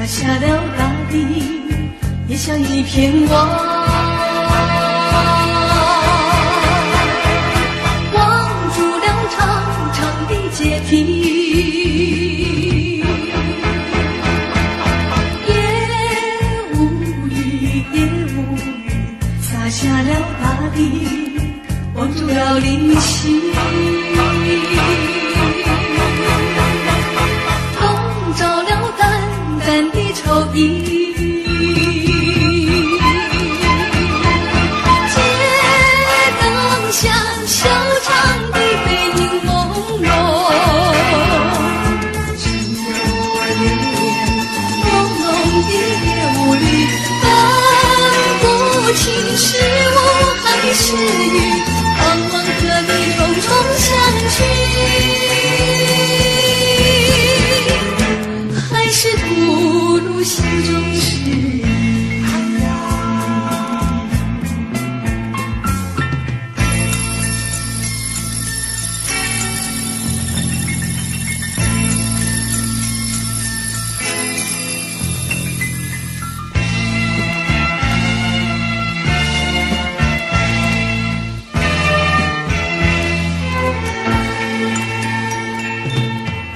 灑下了大地，也像一片網，網住了長長的階梯。夜無語，夜無語，灑下了大地，網住了靈犀。籠罩了淡淡的愁意。街燈下，修長的背影朦朧，只有我留戀朦朧的夜霧裡，分不清是霧還是雨，盼望和你重重相聚，還是吐露心中事。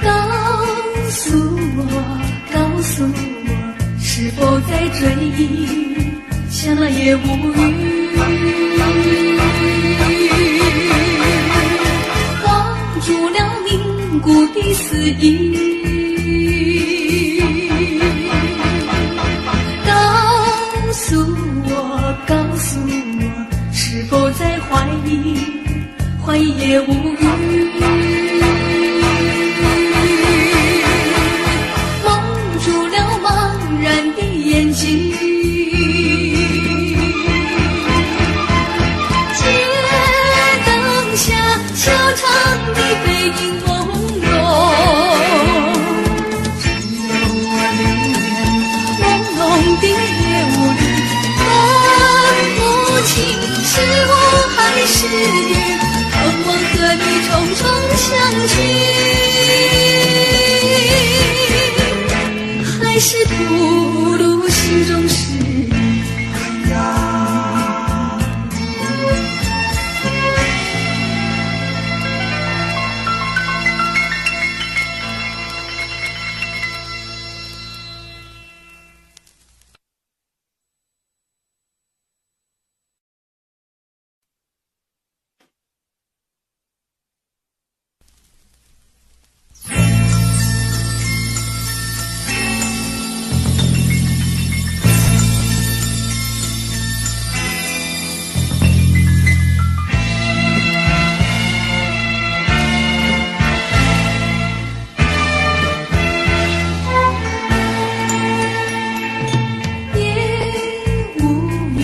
告訴我，告訴我，是否在追憶，像那夜無語，網住了凝固的思意。告訴我，告訴我，是否在懷疑，懷疑夜無語，蒙住了茫然的眼睛。街燈下，修長的背影朦朧，只有我留戀朦朧的夜霧裡，分不清是霧還是雨，盼望和你重重相聚，還是吐露心中事。夜無語，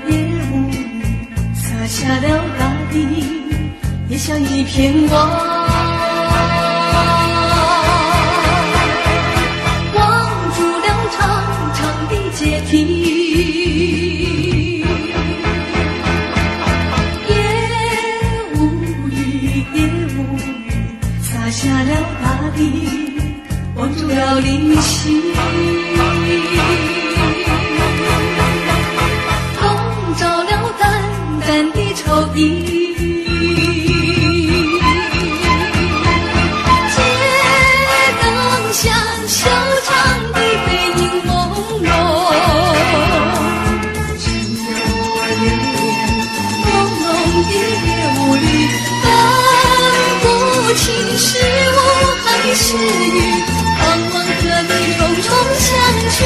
夜無語，灑下了大地，也像一片網，網住了長長的階梯。夜無語，夜無語，灑下了大地，網住了靈犀。籠罩了淡淡的愁意。街燈下，修長的背影朦朧，只有我留戀朦朧的夜霧裡，分不清是霧還是雨，盼望和你重重相聚，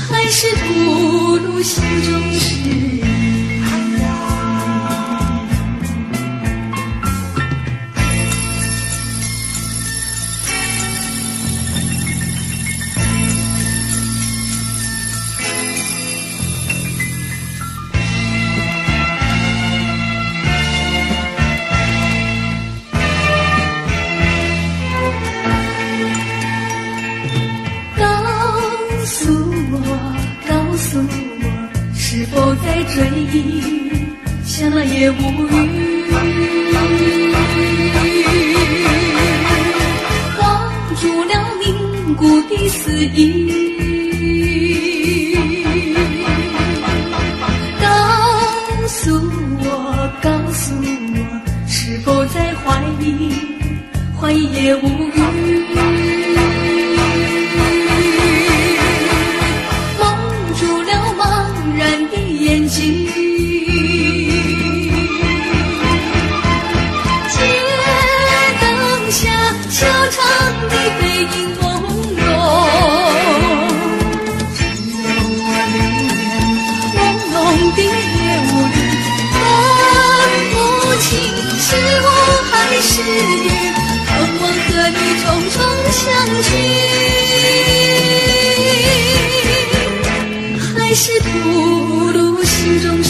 還是吐露心中事。告訴我，告訴我，是否在追憶，像那夜無語，網思議。告訴我，告訴我，是否在懷疑？懷疑也無語。蒙住了茫然的眼睛。街燈下，修長的背影朦朧，只有我留戀朦朧的夜霧裡，分不清是霧還是雨，盼望和你重重相聚，還是吐露心中事。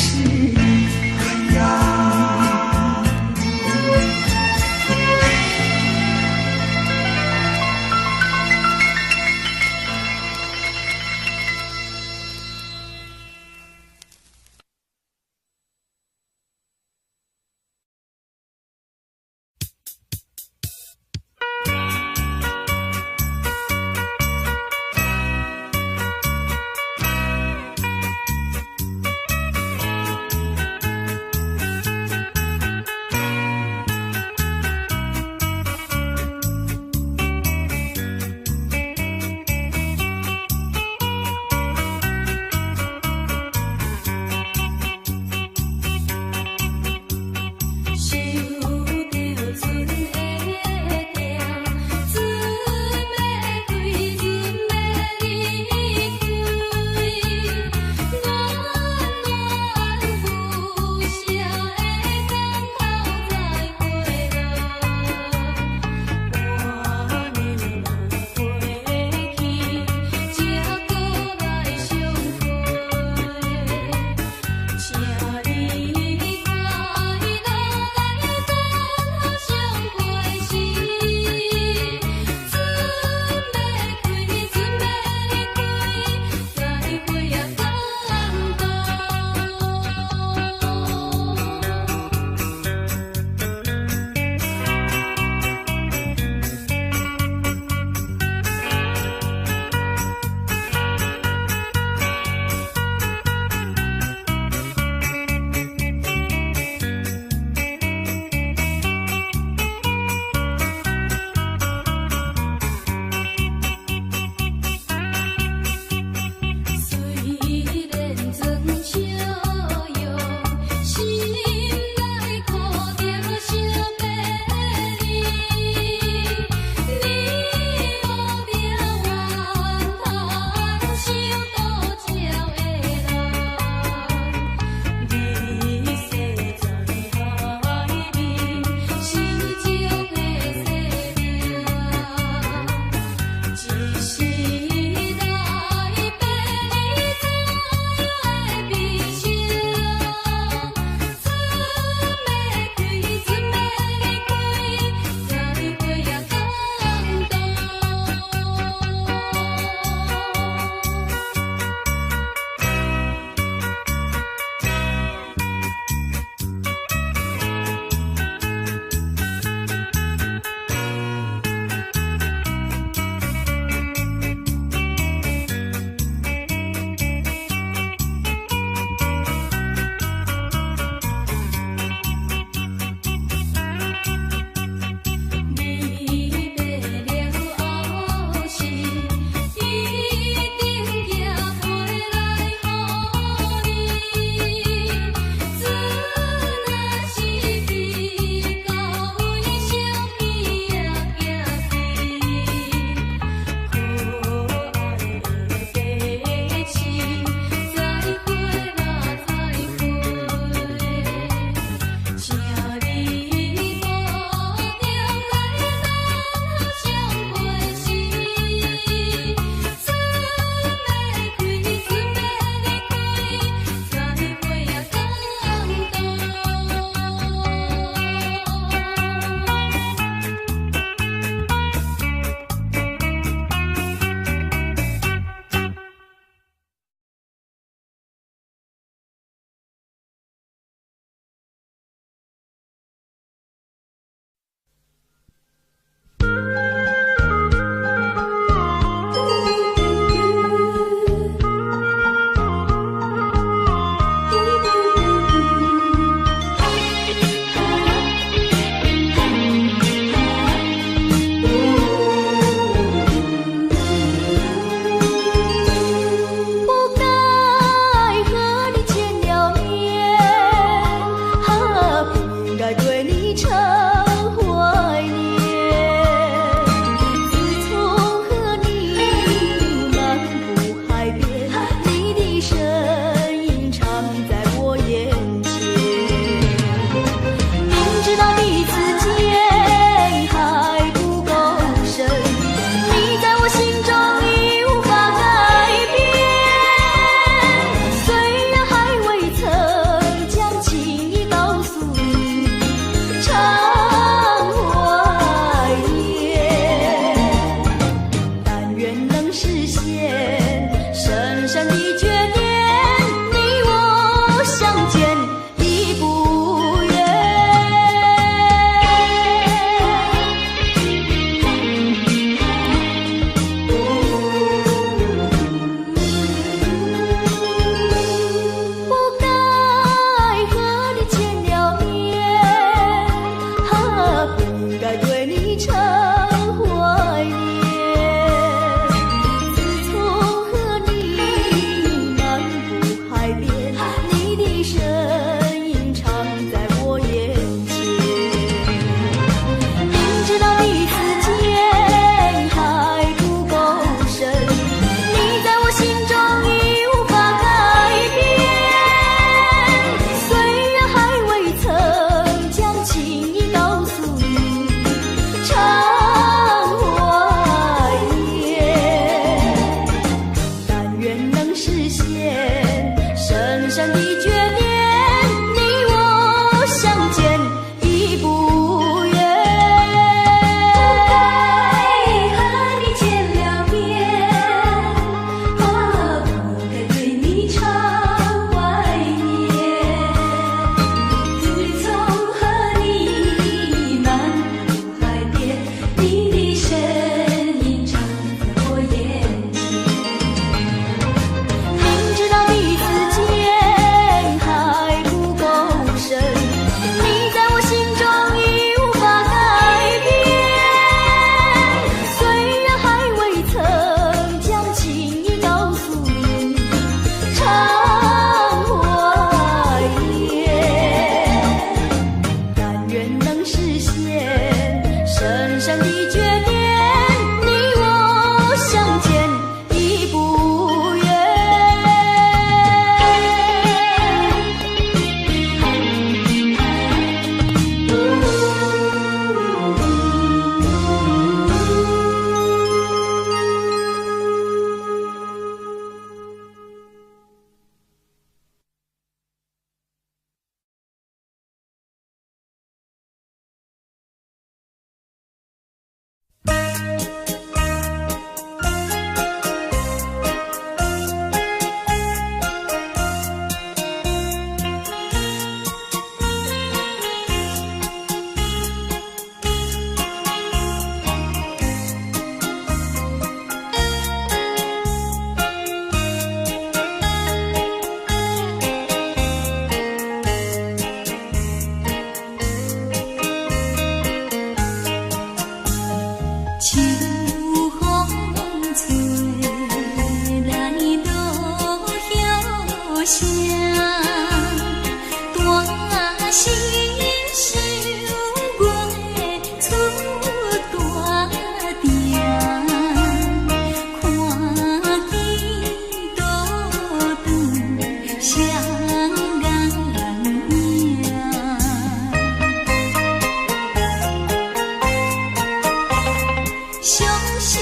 心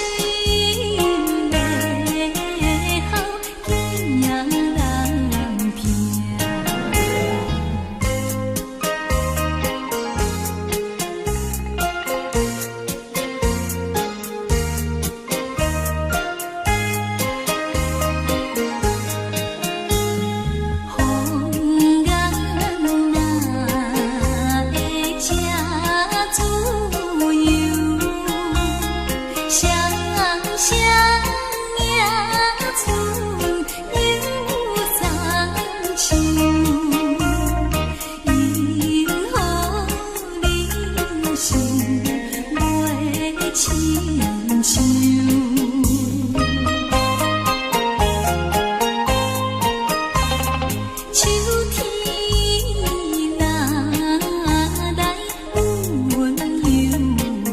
的好囝人疼。风眼若會這自由，双双迎春又送秋，因何人生袂親像？秋天若來阮憂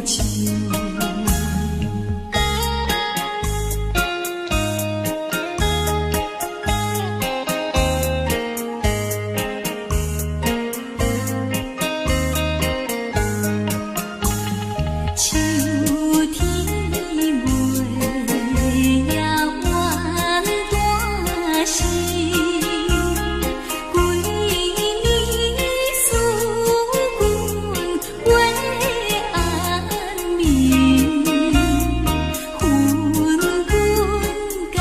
愁。秋天尾也怨大时，規暝思君袂安眠，分君交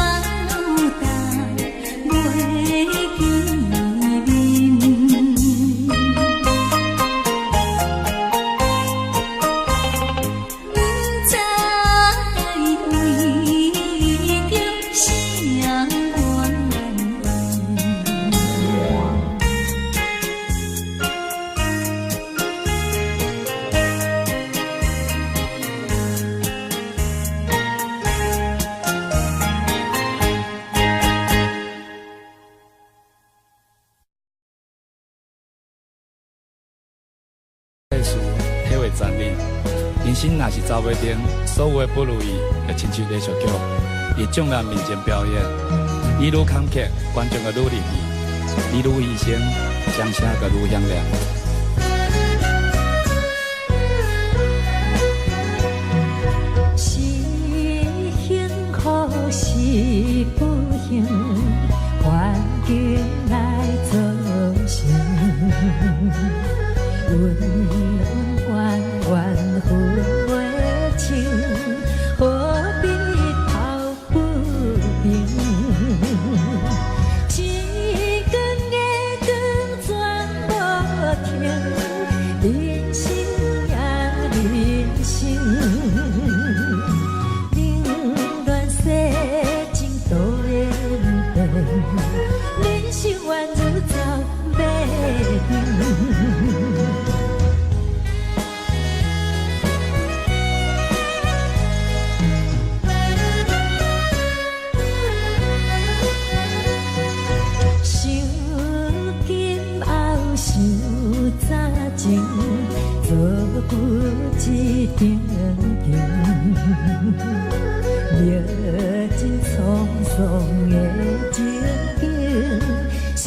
代袂見面。不知為著啥原因。事體會殘忍，人生若是走袂停，所有的不如意，就親像連續劇，佇眾人面前表演，伊愈坎坷，觀眾就愈入戲；伊愈犧牲，掌聲就愈響亮。是幸福是不幸，環境來造成。恩恩怨怨分袂清，何必抱不平？一光的光全無停，人生呀人生，冷暖世情多緣變，人生宛如走馬燈。想今後想早前，做夫一定情，歷盡滄桑的情景，誰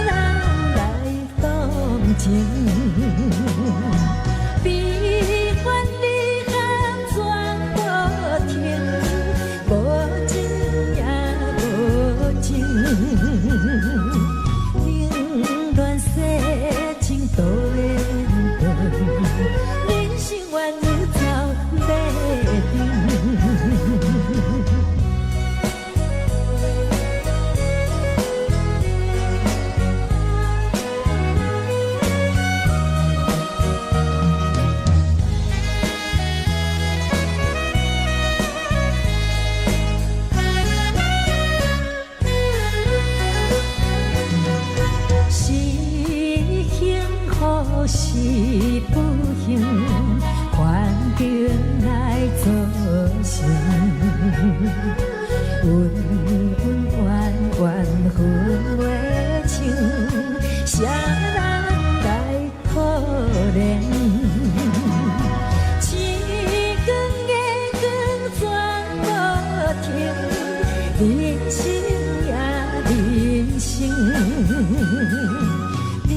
人來同情？悲歡離合全無停，無情也無情。冷暖世情多緣變，人生宛如走馬燈。是幸福是不幸，環境來造成。恩恩怨怨分袂清，誰人來可憐？一光的光全無停，人生呀人生，冷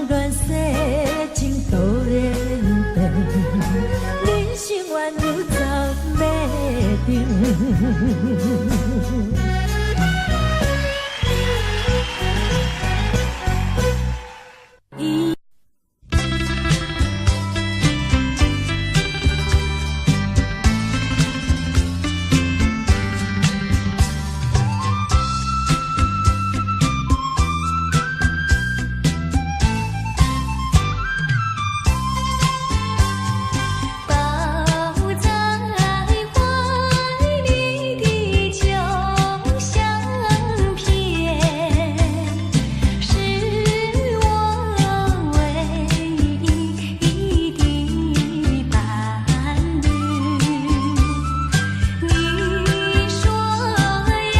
暖世情多緣變，人生宛如走馬燈。定。抱在懷裡的舊相片，是我唯一的伴侶。你說要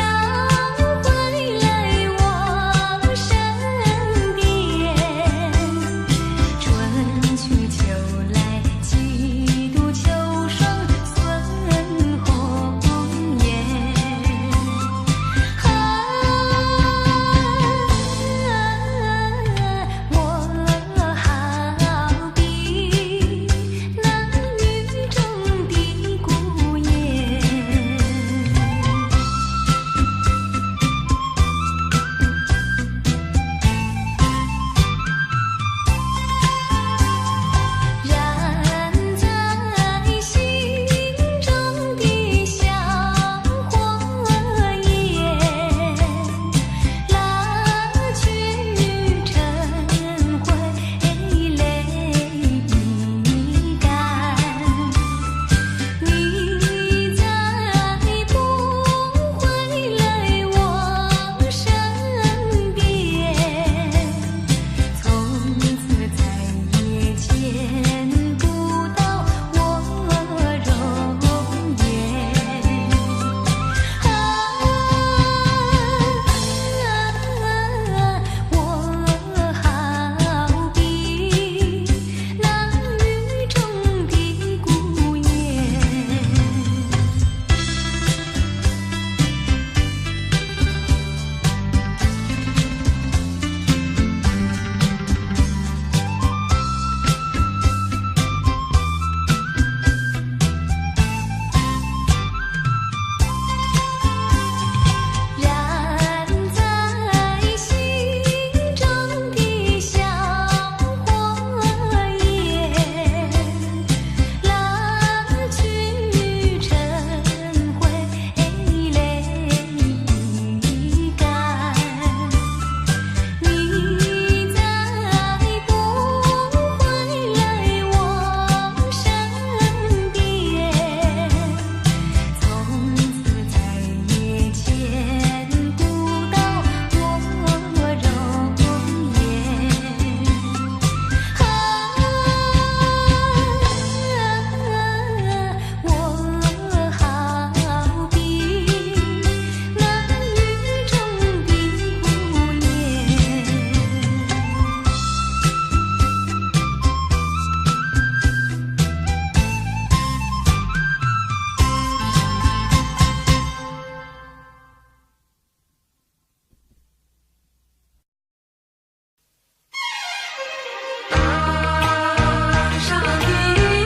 回來我身邊，春去秋來幾度秋霜損紅顏。啊，我好比那雨中的孤雁。燃在心中的小火焰，拉去成灰淚已乾。你再不回來我身邊，從此再也見不到我容顏。啊，我好比那雨中的孤雁。燃在心中的小火焰，拉去成灰淚已乾。你再不回來我身邊，從此再也見不到我容顏。啊，我好比那雨中的孤雁。上帝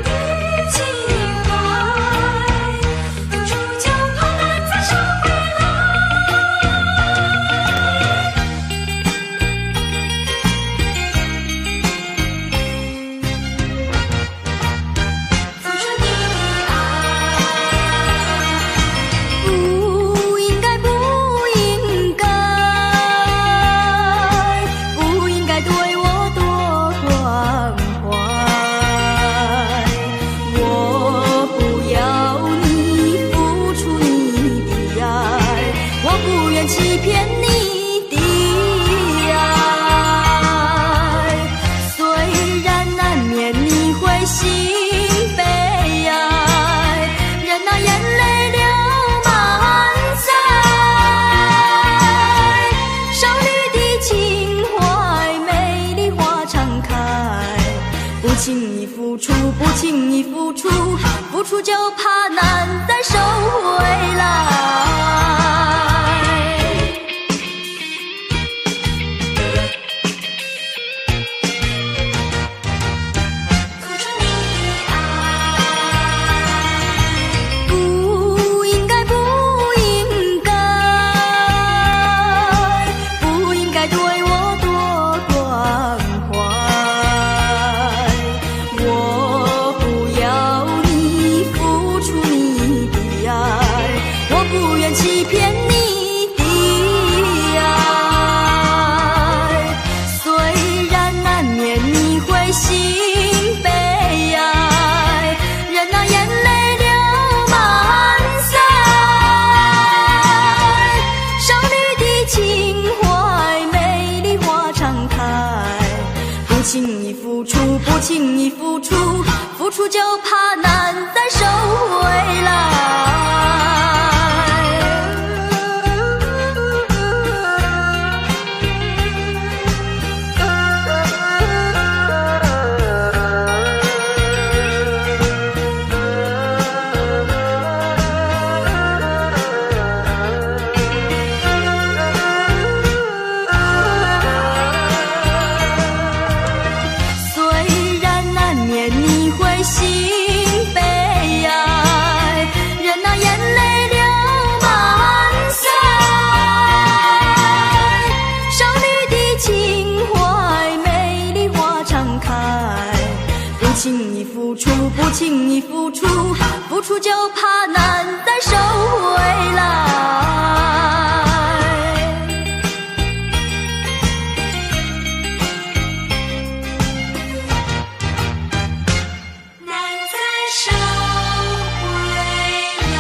的情懷，付出就怕難再收回來。付出你的愛，不應該，不應該，不應該對我多關懷。我不要你付出你的愛，我不願欺騙你的愛。雖然難免你會心悲哀，任那眼淚流滿載。少女的情懷，美麗花常開，不輕易付出，不輕易付出，付出就怕難再收回來。付出你的愛，不應輕易付出，付出就怕難再收回來。雖然難免你會心悲哀，任那眼淚流滿腮。少女的情懷，美麗花常開，不輕易付出，不輕易付出，付出就怕難再收回來。難再收回來。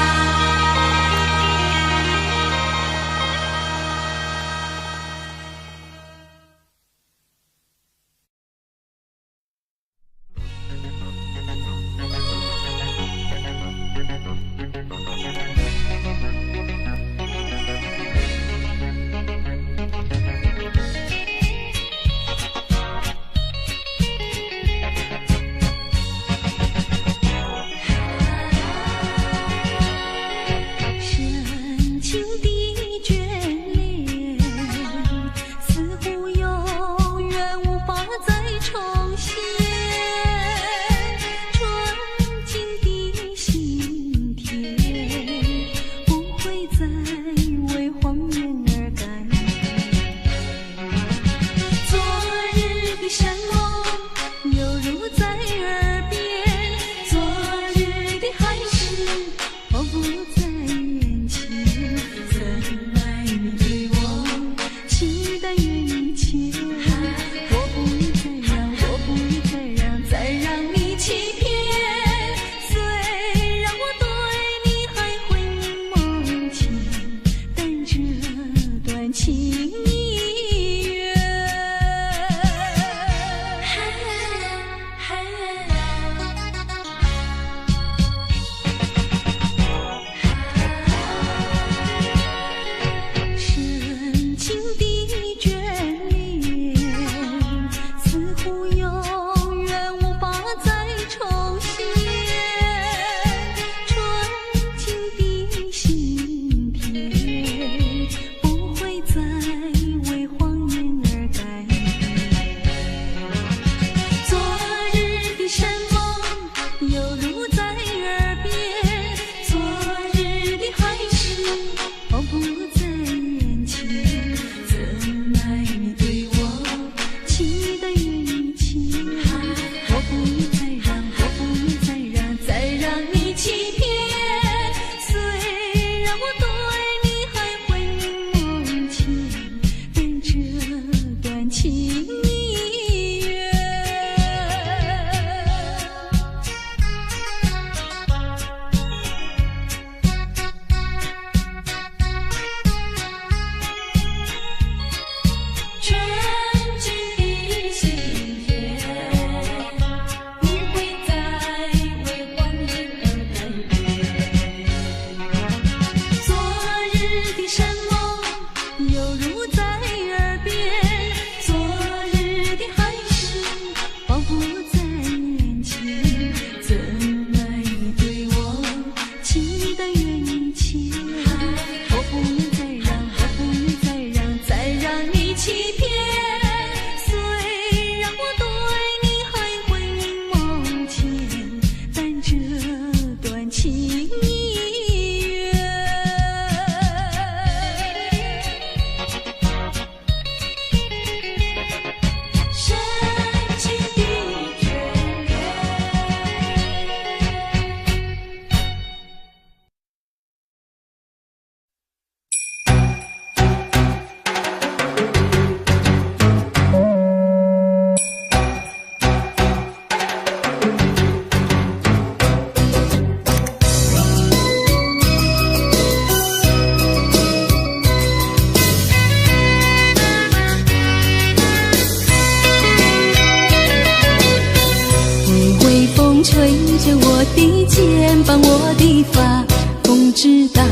知道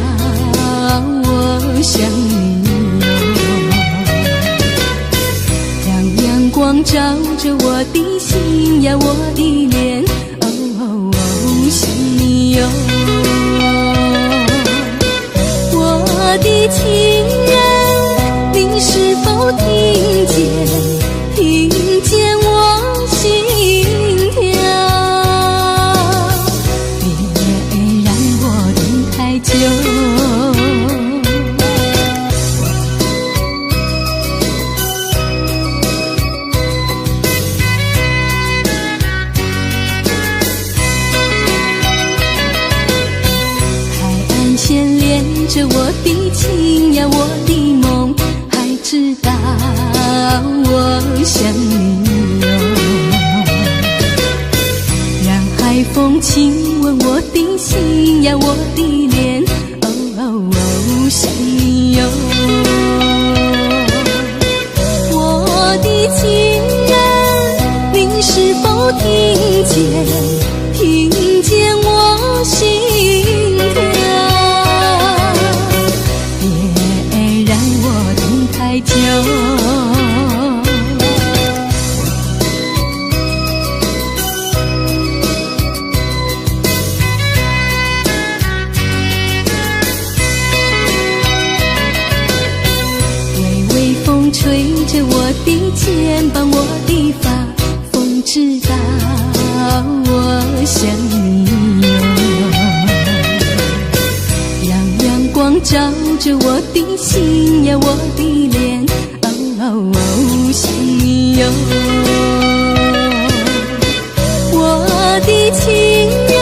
我想你喲？讓陽光照着我的心呀，我的臉，哦哦哦，想你喲。我的情人，你是否聽見？聽見我心跳？別讓我等太久。海岸線連着我的情呀，我的夢，還知道我想你喲。讓海風親吻我的心呀，我的臉，哦哦哦，想你喲。我的情人，你是否聽見？聽見我心跳？別讓我等太久。微微風吹着我的肩膀，我的髮，風知道我想你喲。讓陽光照着我的心呀，我的臉，哦哦哦，想你喲。我的情人，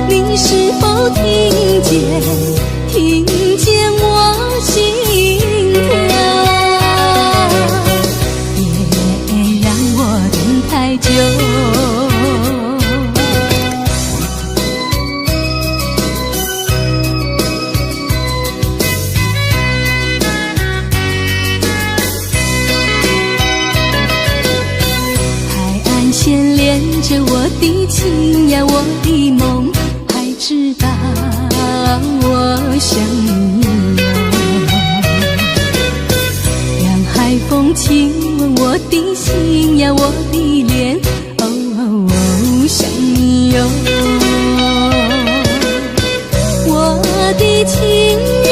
你是否聽見？聽見我心跳？別讓我等太久。海岸線連着我的情呀，我的夢，還知道我想你喲。讓海風親吻我的心呀，我的臉，哦哦哦，想你喲。我的情人，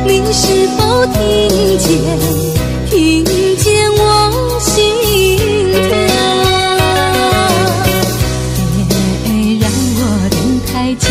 你是否聽見？聽見我心跳？別讓我等太久。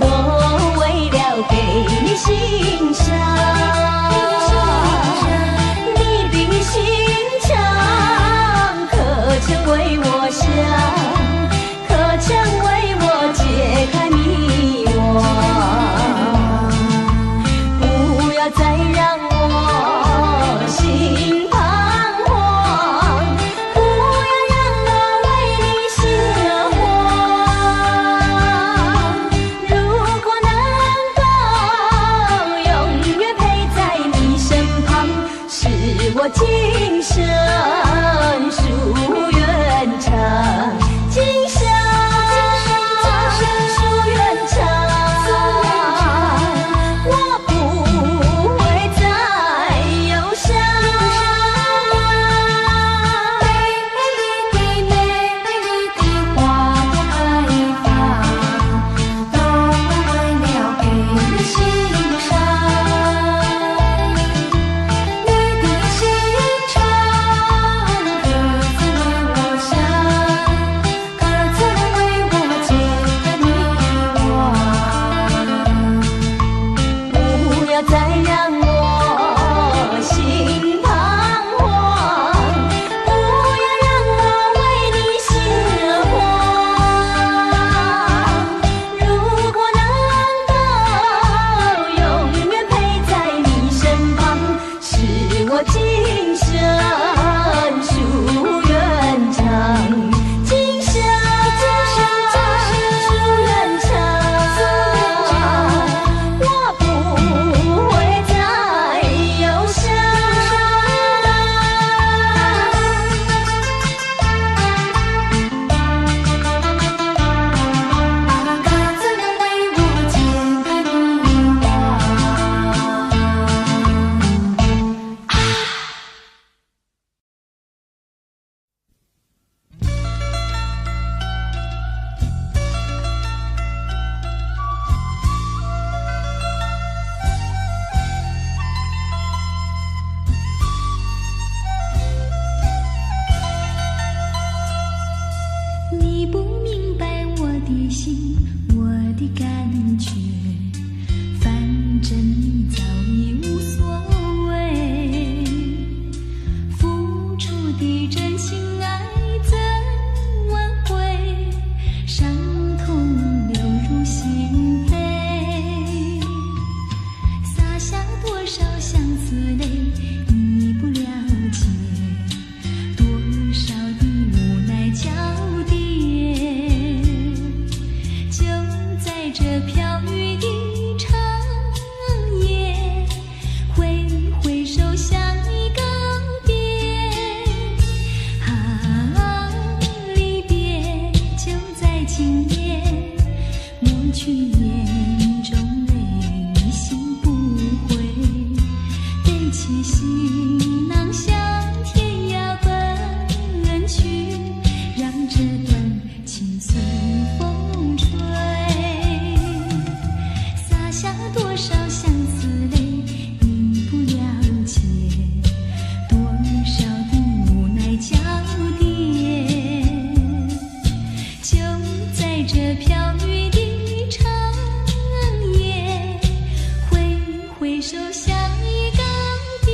都為了給你欣賞。你的心腸可曾為我想？可曾為我解開迷惘？不要再讓我心彷徨，不要讓我為你心慌。如果能夠永遠陪在你身旁，是我今生夙願長。今生夙願長，我不會再憂傷。美麗的美麗的花朵開放，都為了給你欣賞。你的心腸可曾為我想？可曾為我解開迷惘？不要再讓我心彷徨，不要讓我為你心慌。如果能夠永遠陪在你身旁，是我今生夙願長。今生夙願長，我不會再憂傷。可曾為我解開迷惘？你不明白我的心，我的感覺，反正你早已無所謂。付出的真情愛怎挽回？傷痛流入心扉，灑下多少相思淚，你不了解。多少的無奈交疊，就在這飄雨的長夜，揮揮手向你告別。啊，離別就在今夜，抹去眼中淚，你心不悔，背起行囊向天涯奔去，讓這段情隨風吹。灑下多少相思淚，你不了解，多少的無奈交疊，就在這飄雨的長夜，揮揮手向你告別。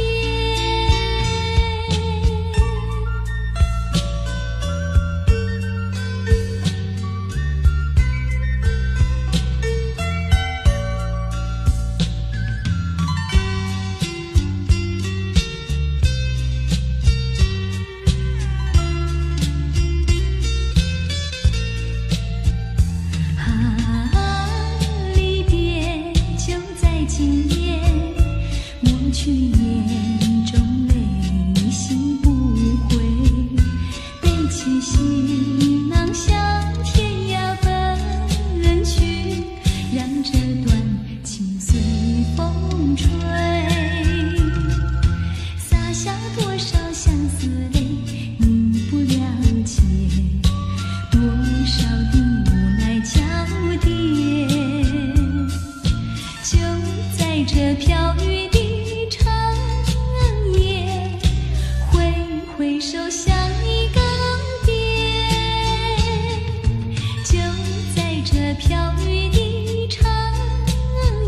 飄雨的長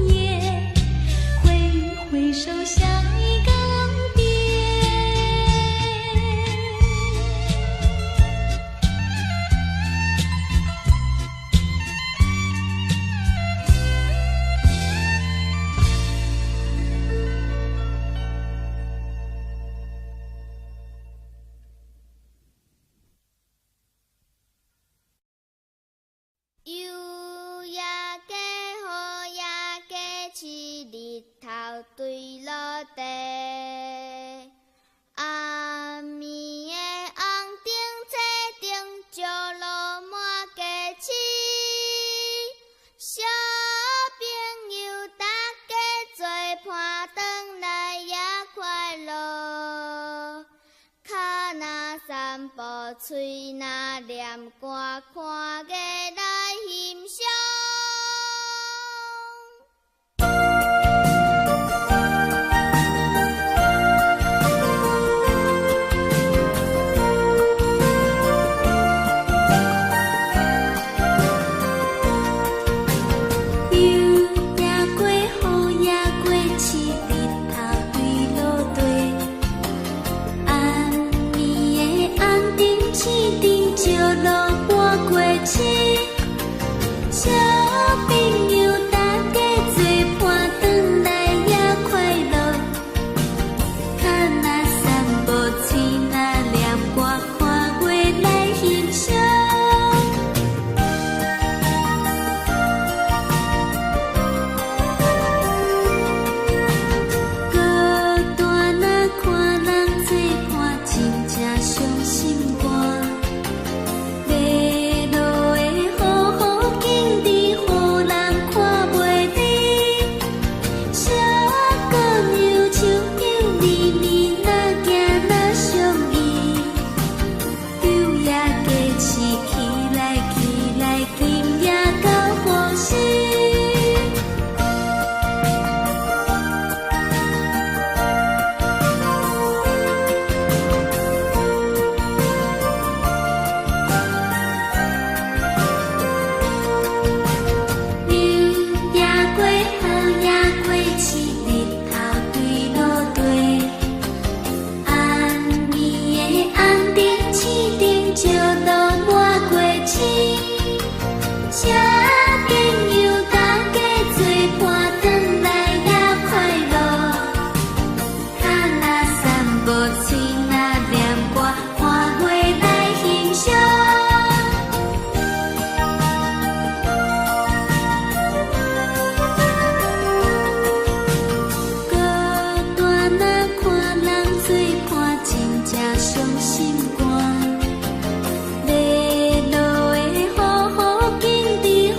夜，揮揮手向你告別。有也加，雨也加，试日頭對落地。暗暝的紅燈車燈照落滿街市，小朋友大家做伴轉來也快樂。跤若散步，喙若念歌，看月來欣賞。雨也過，雨也過，試日頭對落地。暗暝的紅燈試燈照落滿街市，小朋友大家做伴轉來也快樂。跤若散步，喙若念歌，看月來欣賞。孤單若看人做伴，真正傷心肝。欲落的雨雨緊致，予人看袂離。小姑娘手扭綿綿，若行若相依。柳也加市起來起來，今夜到何時？雨也過，雨也過，試日頭對落地。暗暝的紅燈試燈照落滿街市，小朋友大家做伴轉來也快樂。跤若散步，喙若念歌，看月來欣賞。孤單若看人做伴，真正傷心肝。欲落的雨雨緊致，予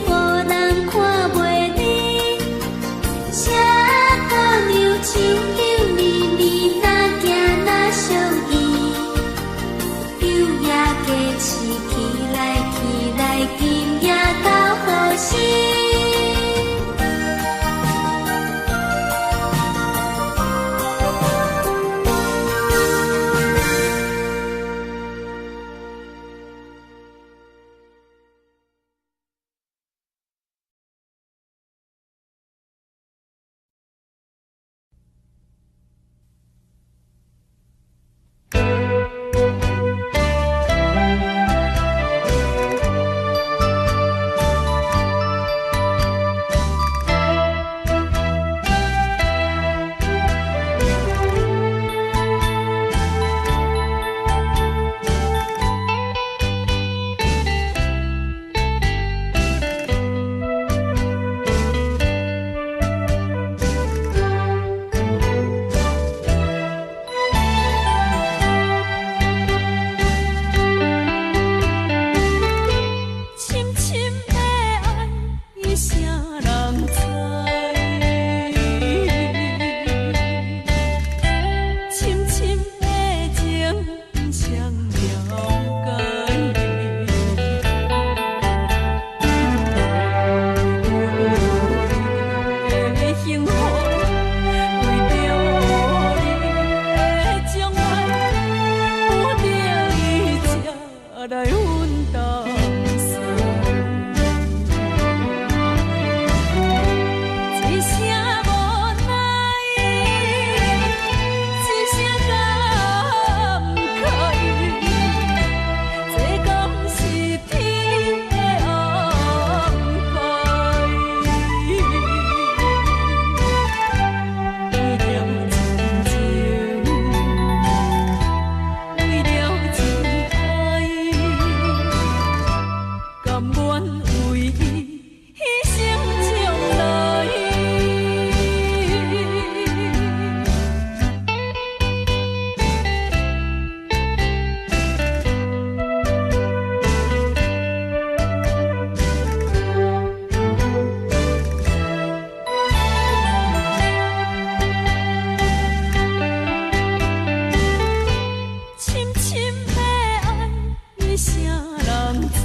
願為伊犧牲將來。深深的愛，啥人知？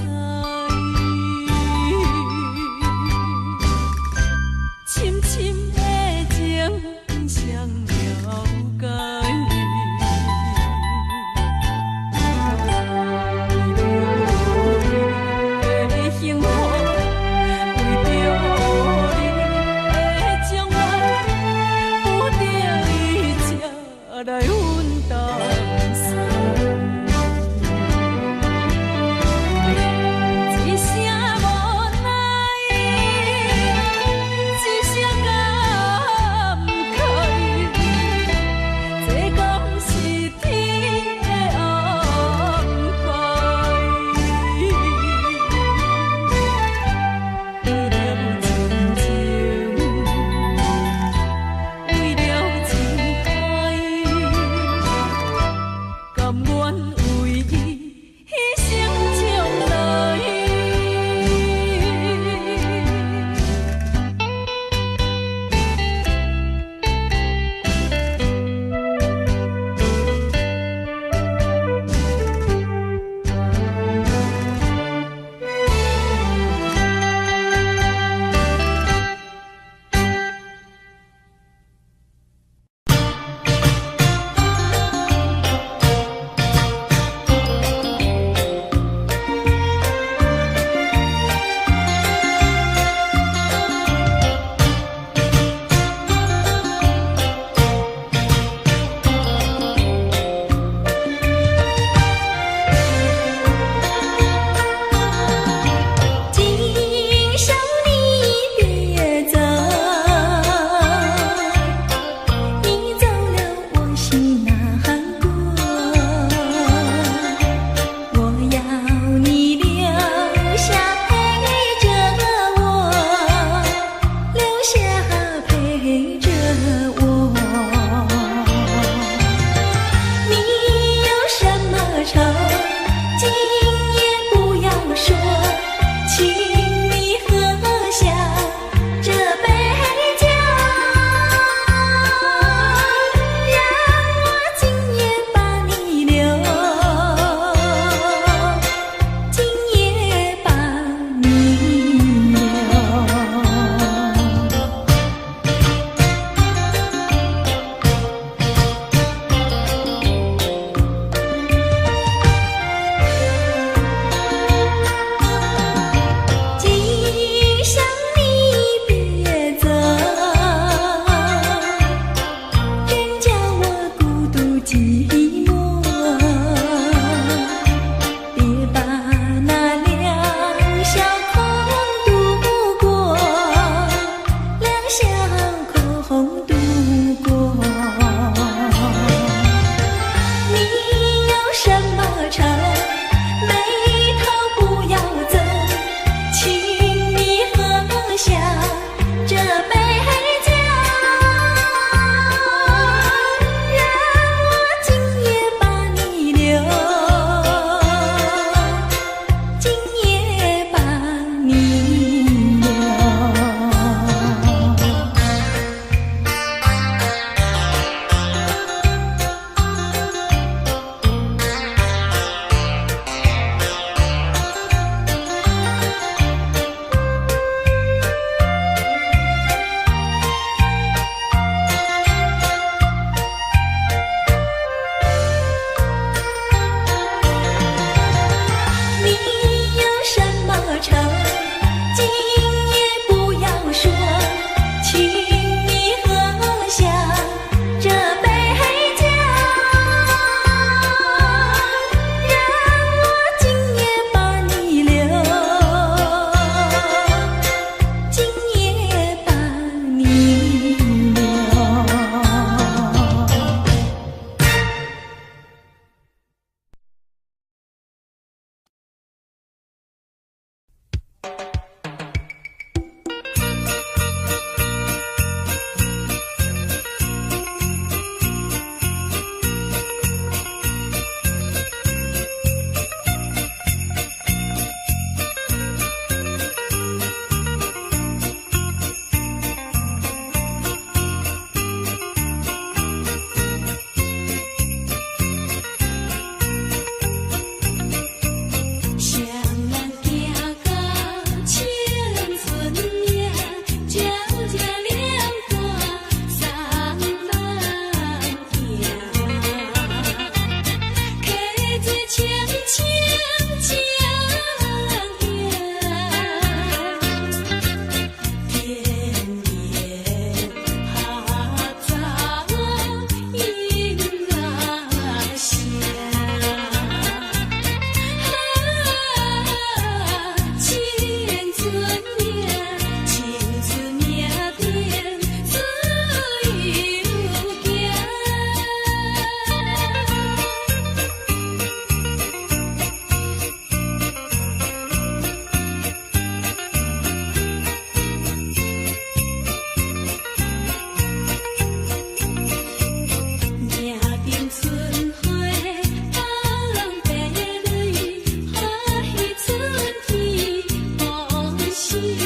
心開。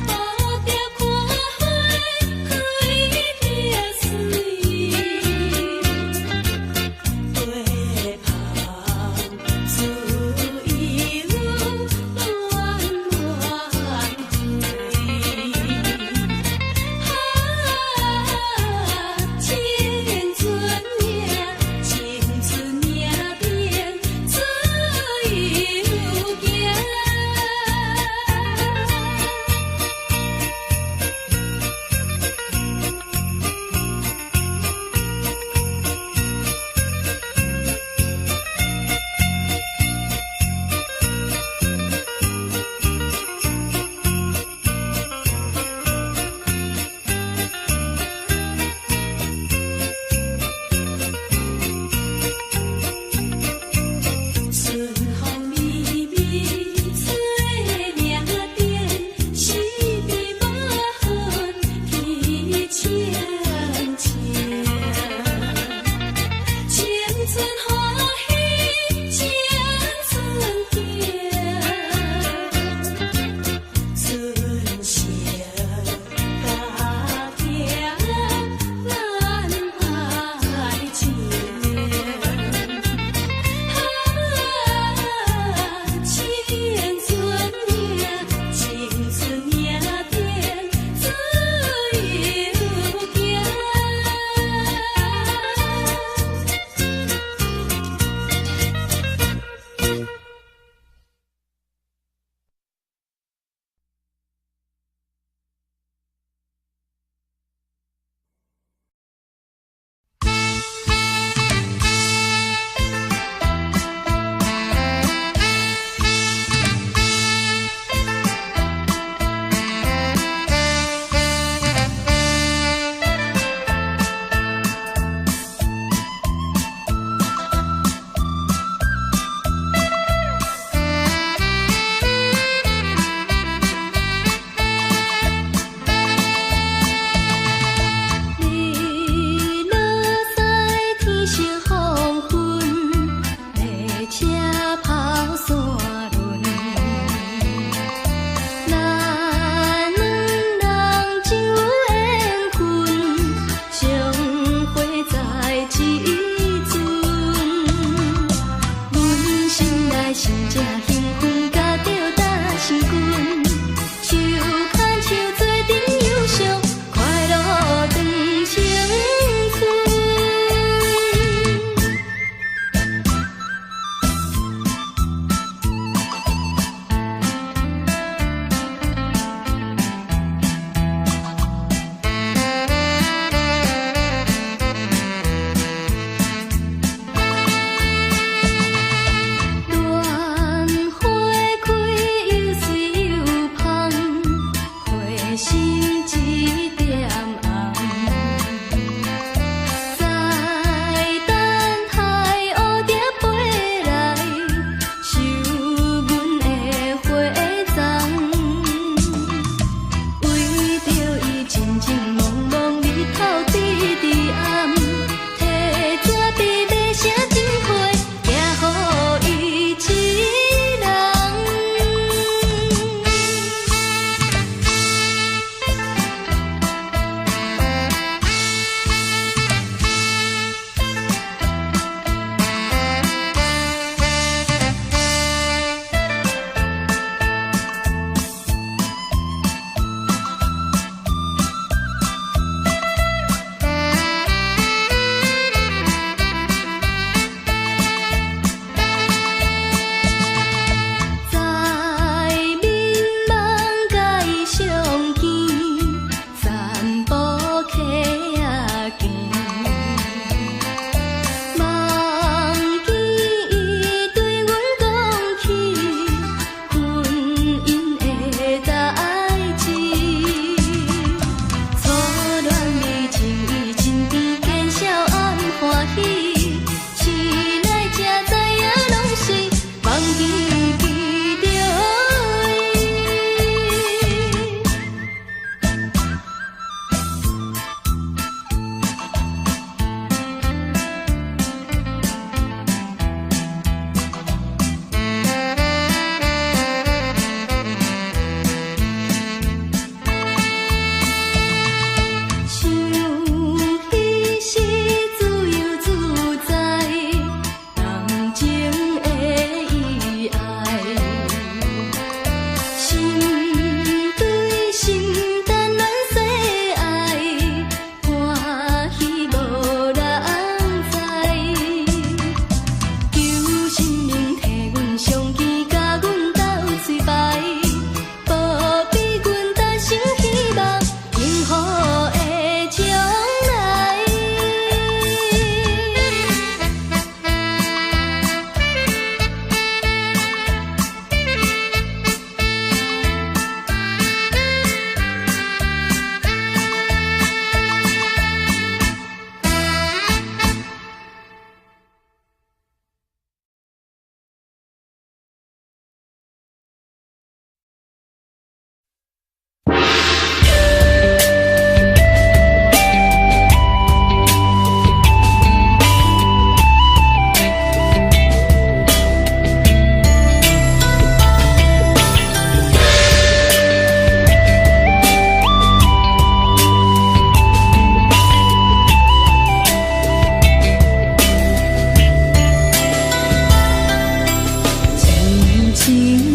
蝴蝶看花開得媠，對芳自由暖暖飛。啊，青春命，青春命變自由飛。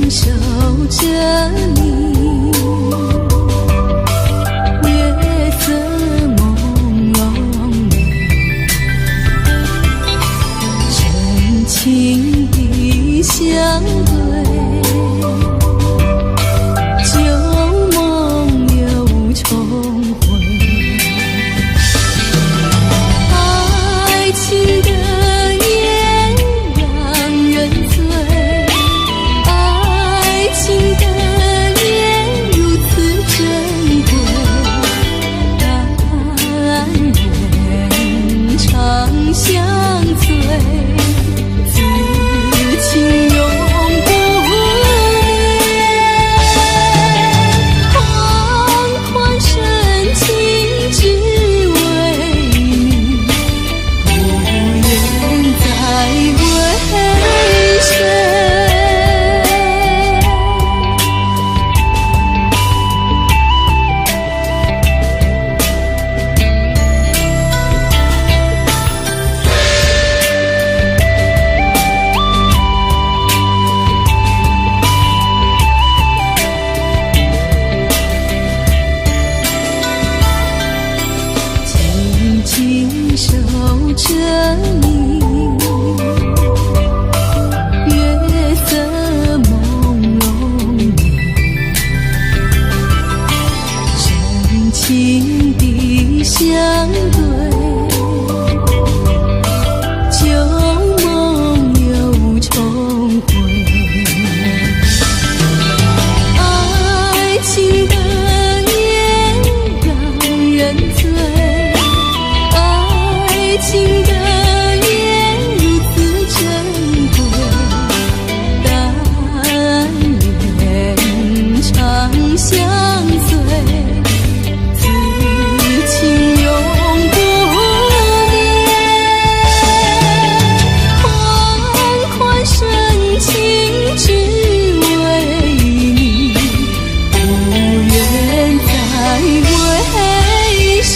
守著你，月色朦胧美，深情的相對，舊夢又重回。愛情的煙讓人醉，愛情的煙如此珍貴，但願長相隨，此情永不滅。款款深情只為你，不願再為誰。靜靜守著你，月色朦胧美，深情的相對，舊夢又重回。愛情的煙讓人醉，愛情的煙如此珍貴，但願長相隨，此情永不滅。款款深情只為你，不願再為誰。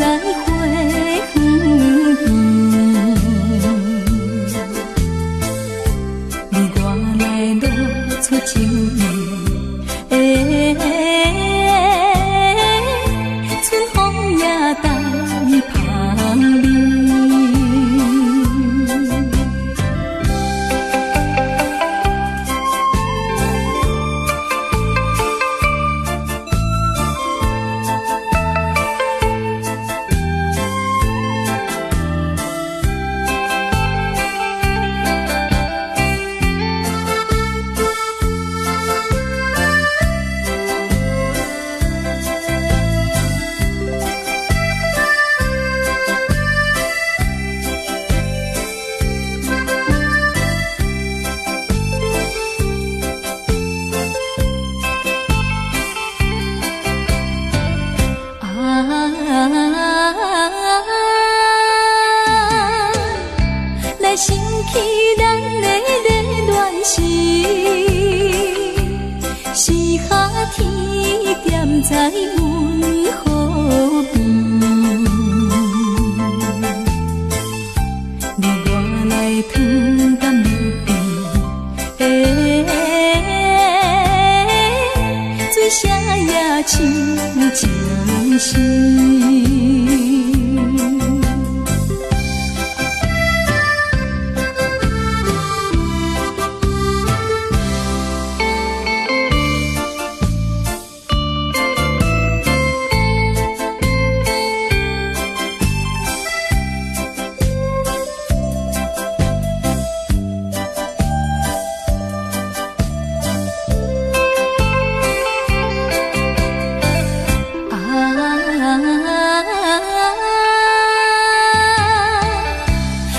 在花園邊，你我來露出情意，春風也帶香味。來想起咱的熱戀時，是夏天踮在阮河邊，你我來糖甘蜜甜，水聲也像情詩。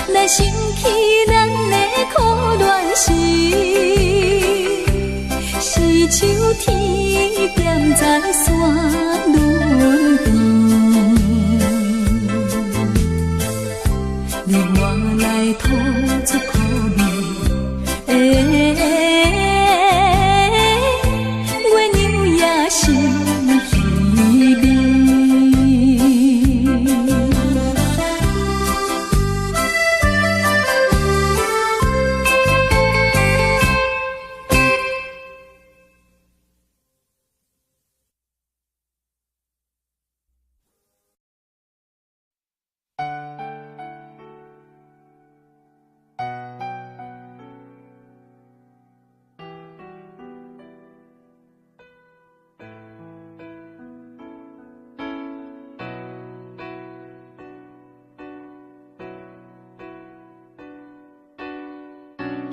來想起咱的苦戀時，是秋天踮在山崙邊，你我來吐出苦味，月娘也心稀微。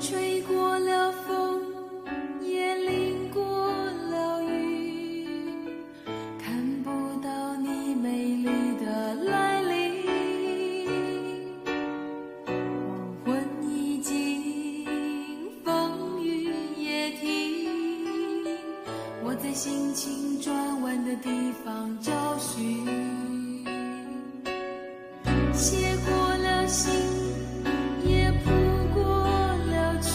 吹過了風，也淋過了雨，看不到你美麗的來臨。黃昏已盡，風雨也停，我在心情轉彎的地方找尋，寫過了信，也譜過了曲，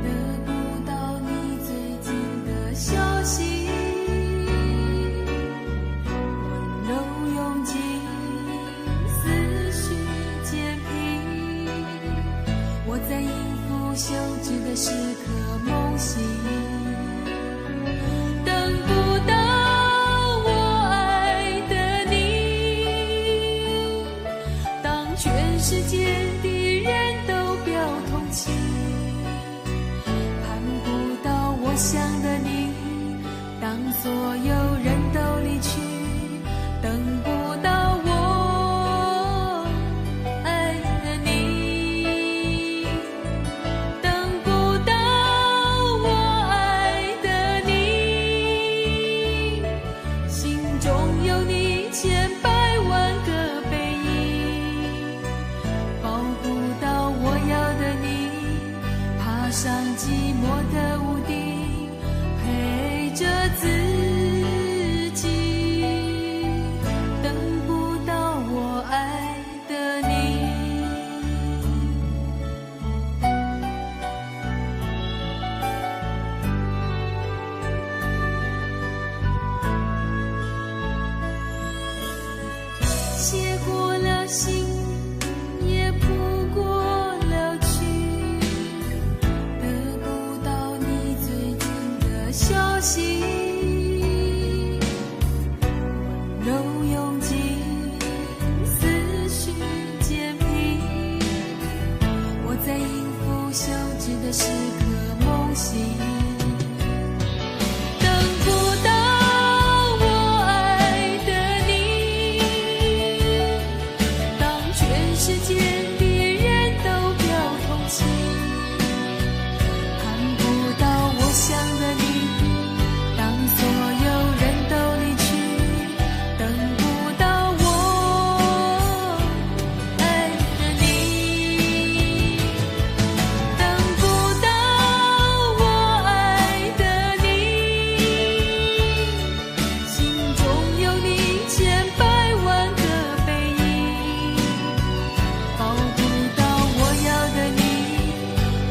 得不到你最近的消息，溫柔用盡，思緒漸平，我在應付休止的時刻夢醒，等不到我愛的你，當全世界的人都表同情，盼不到我想的你，當所有人都離去，等不到我愛的你，等不到我愛的你，心中有你千百萬個背影，抱不到我要的你，爬上寂寞的屋頂，陪着自己，等不到我愛的你。寫過了信，也譜過了曲，得不到你最近的消息，溫柔用盡，思緒漸平，我在音符休止的時刻夢醒。等不到我愛的你，當全世界的人都表同情，盼不到我想的你，當所有人都離去，等不到我愛的你，等不到我愛的你，心中有你千百萬個背影，抱不到我要的你，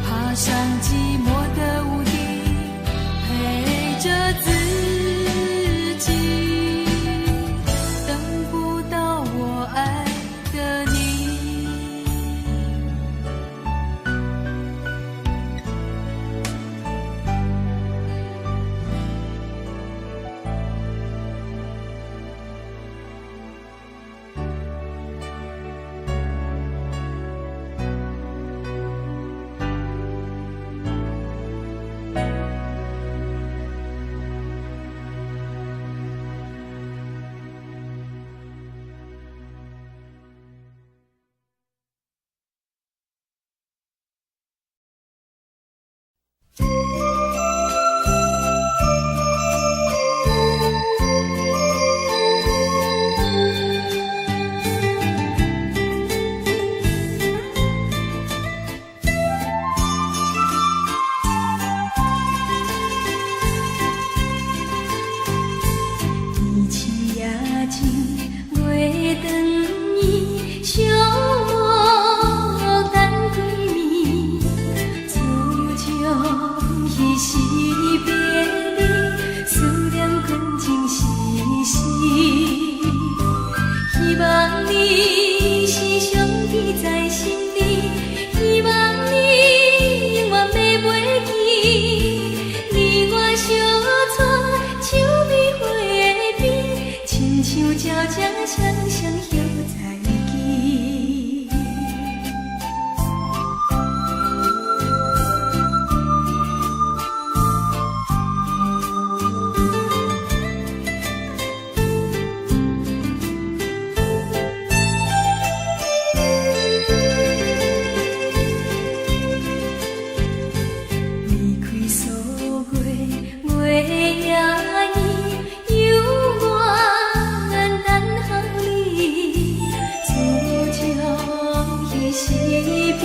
爬上寂寞的屋頂，陪着自己，等不到我愛的你。寄情夜静，月轉圆，寂寞等歸暝。自從彼時別離，思念滾情絲絲。希望你是尚記在心裡，希望你永遠袂袂記。你我相帶，手美花邊，親像鳥只雙雙歇在枝。離開歲月，月也圓，猶原等候你。自從彼時別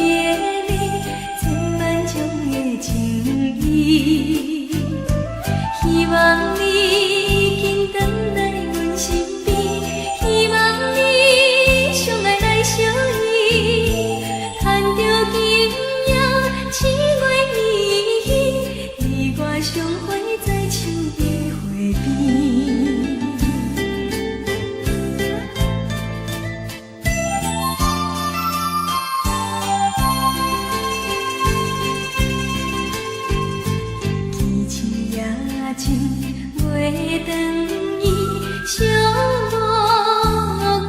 離，千萬種的情意。希望你緊轉來阮身邊，希望你相愛來相依，牽著今夜七月暝，你我相會在秋美花邊。寄情夜靜，月轉圓，寂寞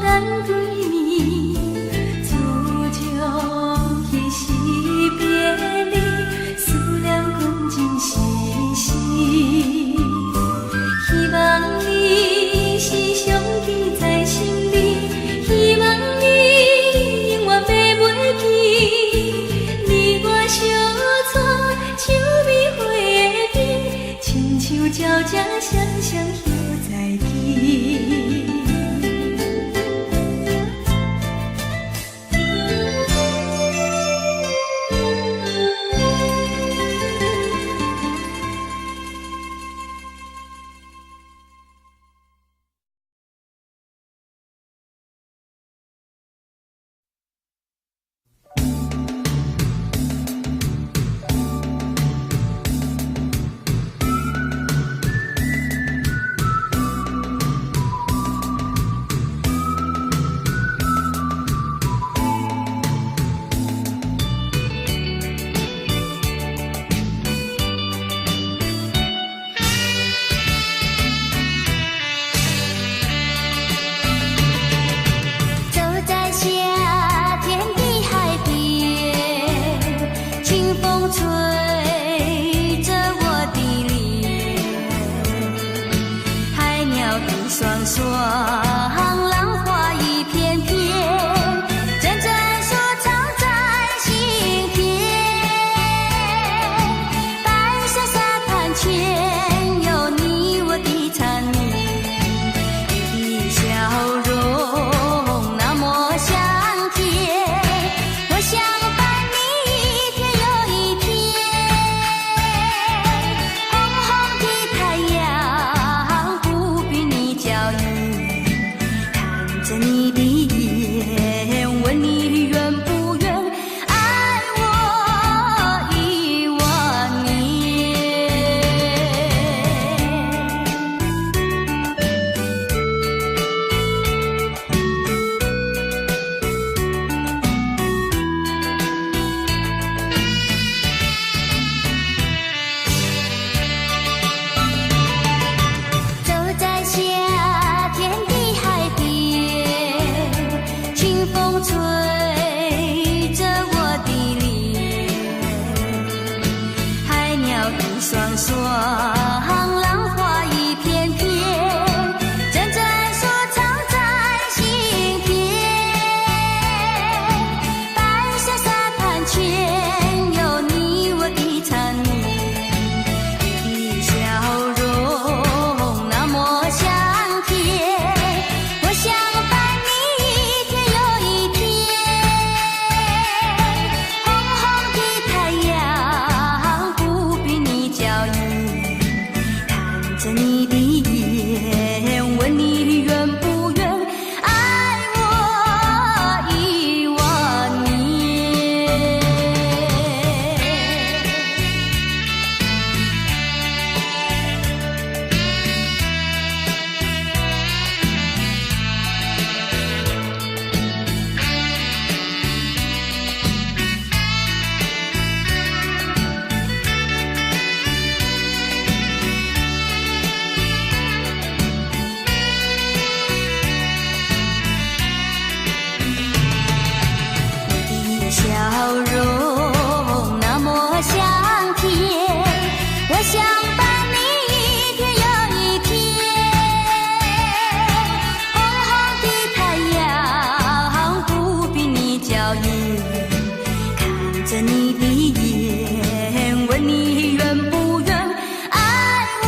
等歸暝。自從彼時別離，思念滾情絲絲。希望你是尚記在心裡，希望你永遠袂袂記。你我相帶，手美花邊，親像鳥只雙雙歇在枝。吹着我的臉，海鳥一雙雙，浪花一片片，陣陣說唱在心田。白色沙灘前有你我的纏綿，你的笑容那麼香甜，我想伴你一天又一天。紅紅的太陽不比你嬌豔，看著你的眼，問你願不願愛我一萬年。走在夏天的海邊，清風吹著我的臉，海鳥一雙雙，浪花一片片，陣陣說唱在心田。白色沙灘前有你我的纏綿，你的笑容那麼香甜，我想伴你一天又一天。紅紅的太陽不比你嬌豔，看著你的眼，問你願不願愛我一萬年。你的笑容那麼香甜，我想伴你一天又一天。紅紅的太陽不比你嬌豔，看著你的眼，問你願不願愛我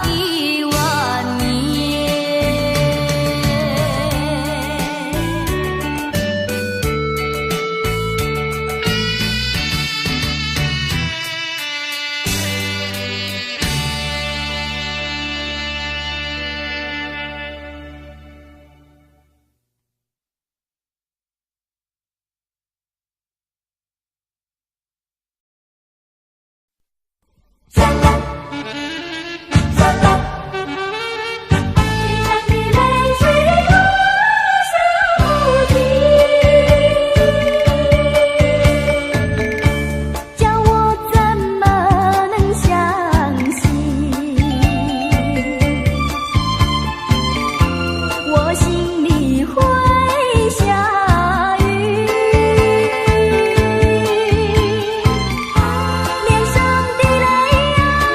一萬年。天上的淚水落下不停，叫我怎麼能相信？我心裡會下雨，臉上的淚啊。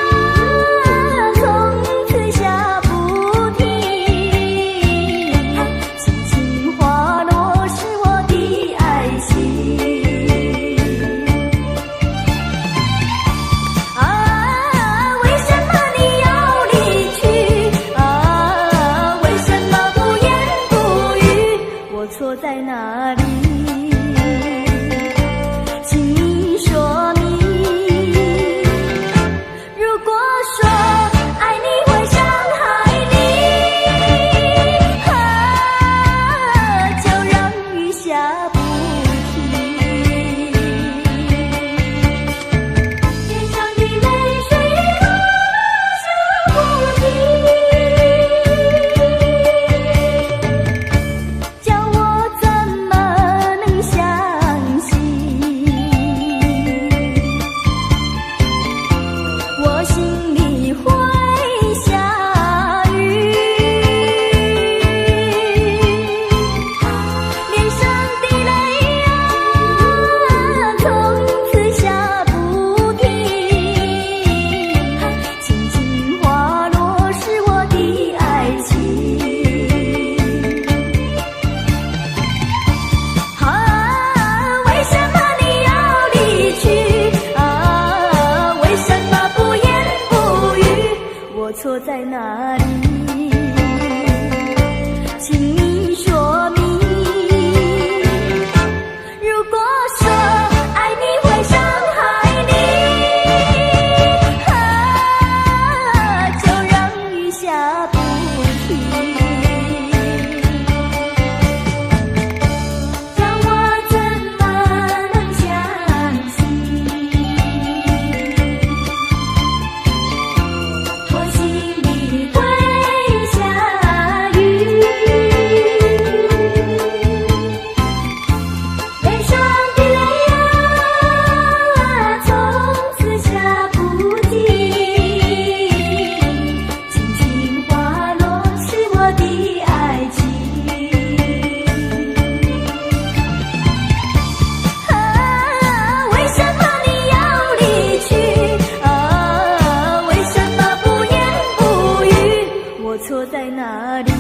我錯在哪裡？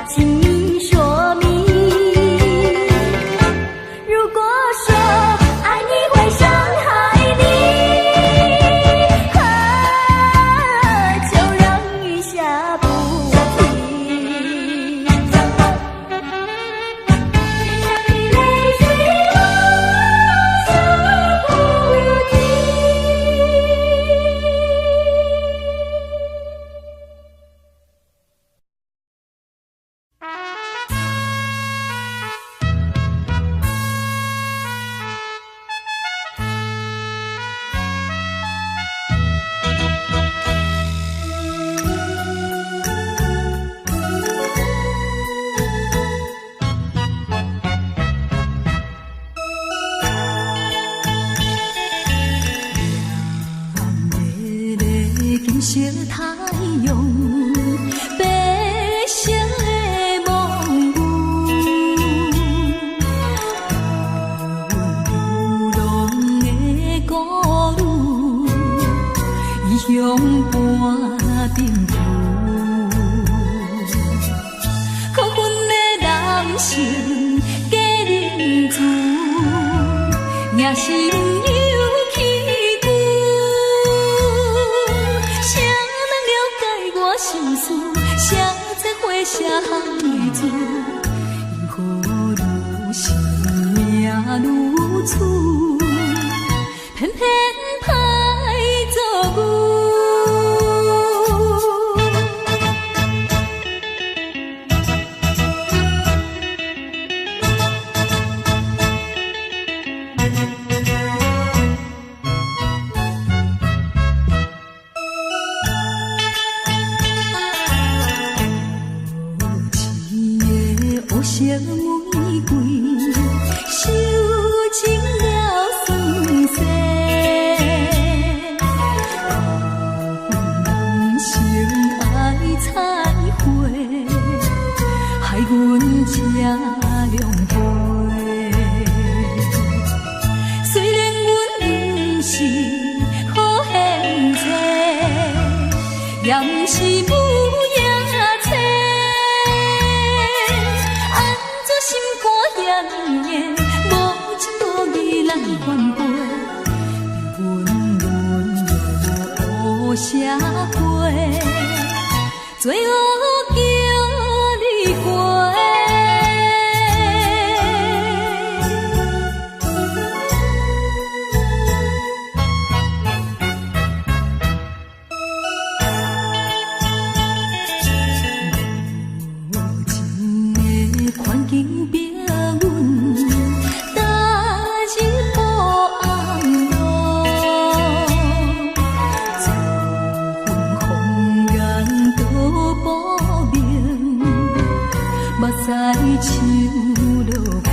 請你說明。如果說愛你會傷害你，啊，就讓雨下不停。臉上的淚水我下不停。艷麗的金色太陽，白色的夢霧，流浪的孤女，異鄉伴贫富，苦困的人生假仁慈，野心有起久，誰人了解我心事？誰知花谢香的滋？因何如生命如此，偏偏歹做牛。無痴的烏色玫瑰，受盡了酸澀。人生愛彩花，害阮這狼狽。雖然阮不是好現世，也毋是無影册。按怎心肝遐呢硬，無情無義來反背，被阮沦落烏社會，罪惡叫你過。無情的環境逼阮踏入黑暗路，自阮红颜都薄命，目屎像落雨。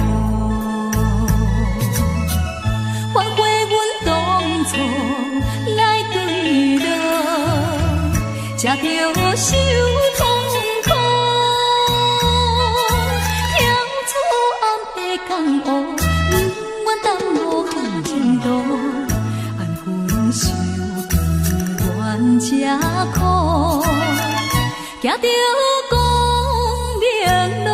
反悔阮當初來墜落，才著受痛苦。跳出暗的江湖，不願耽誤好前途，安分守己愿吃苦，行著光明路。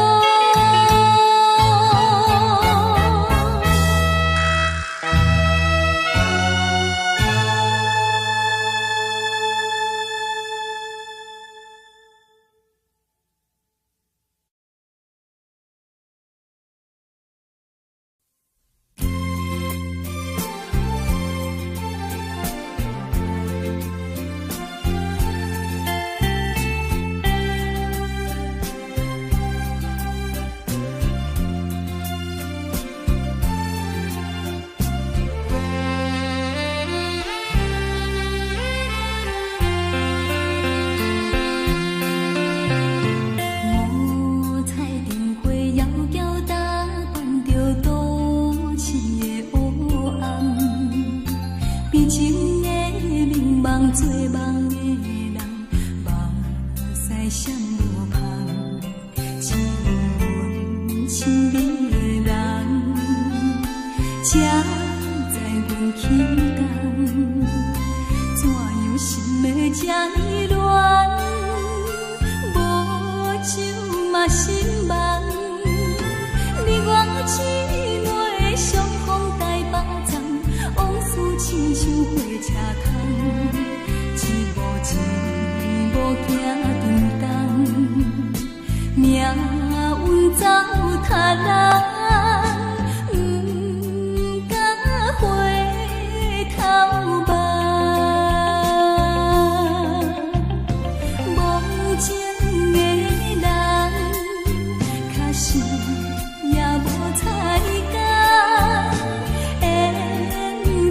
行沉重，命運走他人，毋敢回頭望。無情的人，確實也無彩工，緣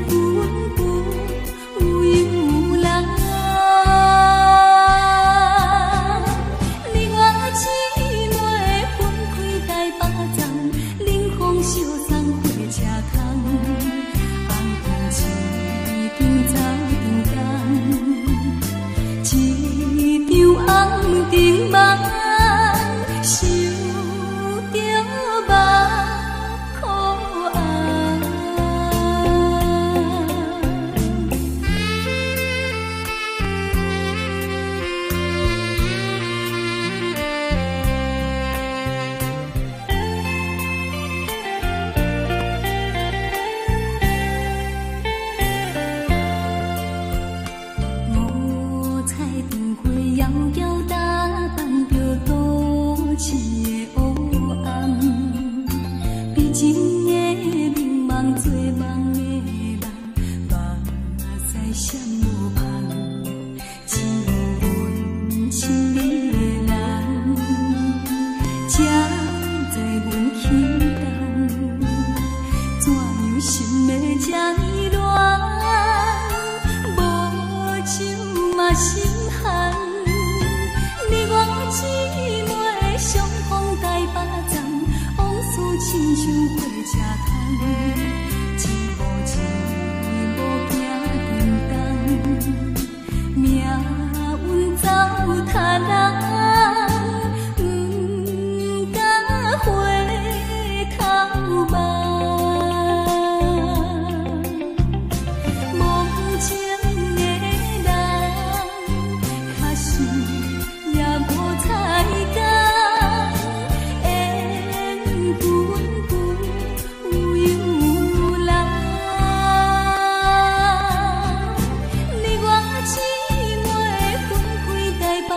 分不由人。你我姊妹分開台北站，冷風相送火車窗，紅燈一張走長工，一場紅燈夢，想著目眶紅。五彩燈花遙遙打扮著都市的黑暗，悲情的眠夢做夢的人，目屎閃無芳，只有阮心裡的人，才知阮心重，怎樣心會這呢軟？無酒嘛心寒，你我姊妹相逢台北站，往事親像火車窗，一步一步行沉重，命運走他人，毋敢回頭望。無情的人，確實也無彩工，緣分不由人。你我姊妹分開台北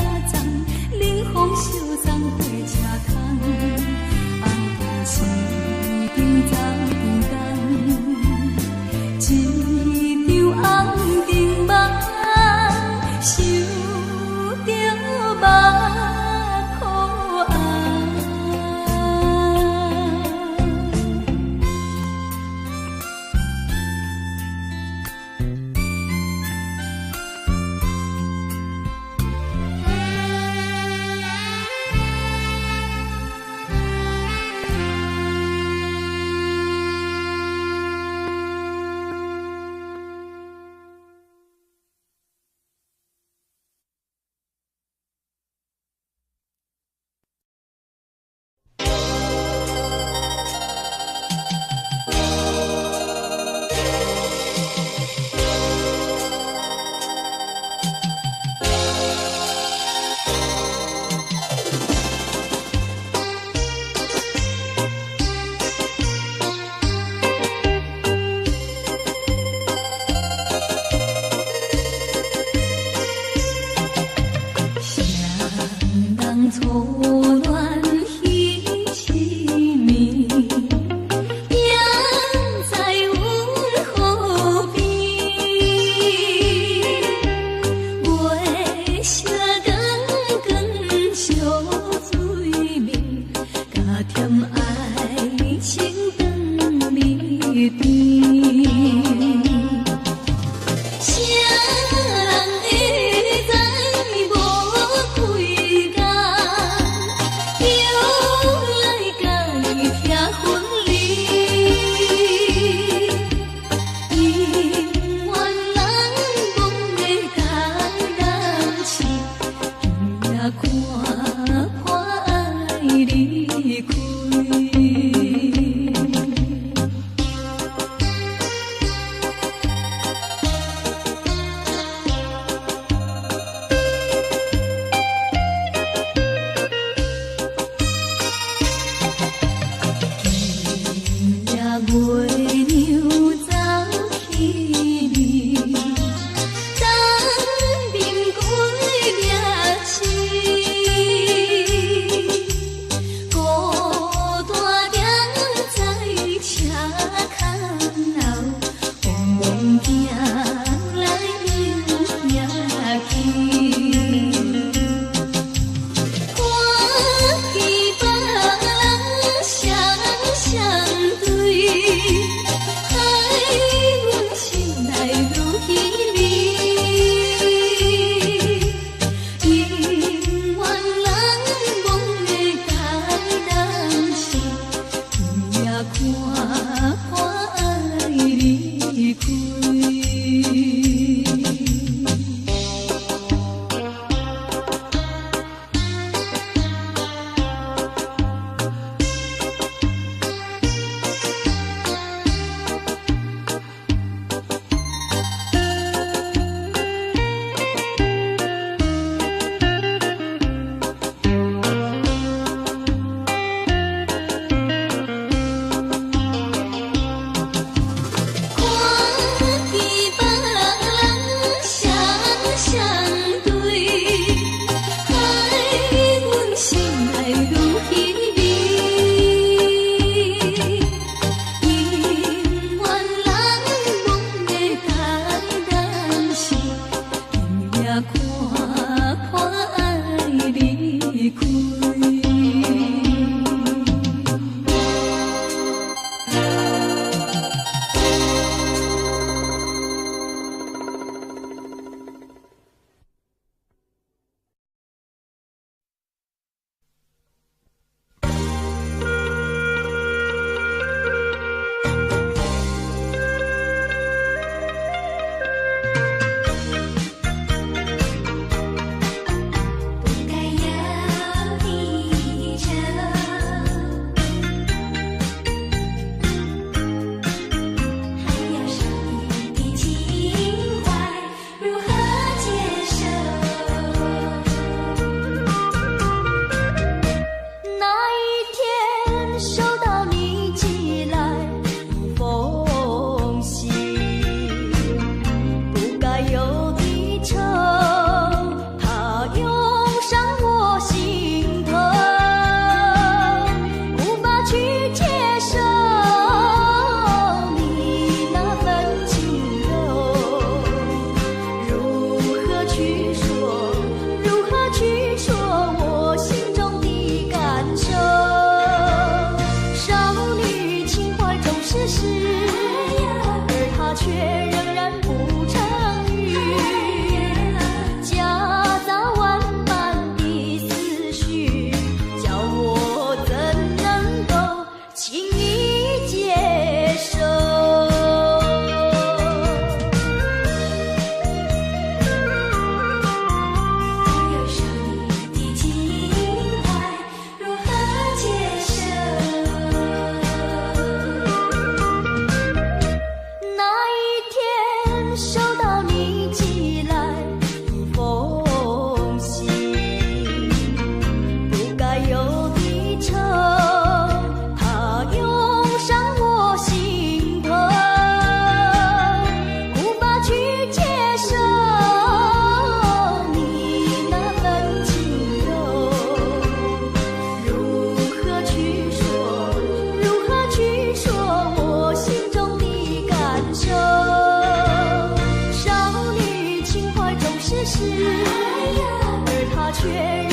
卻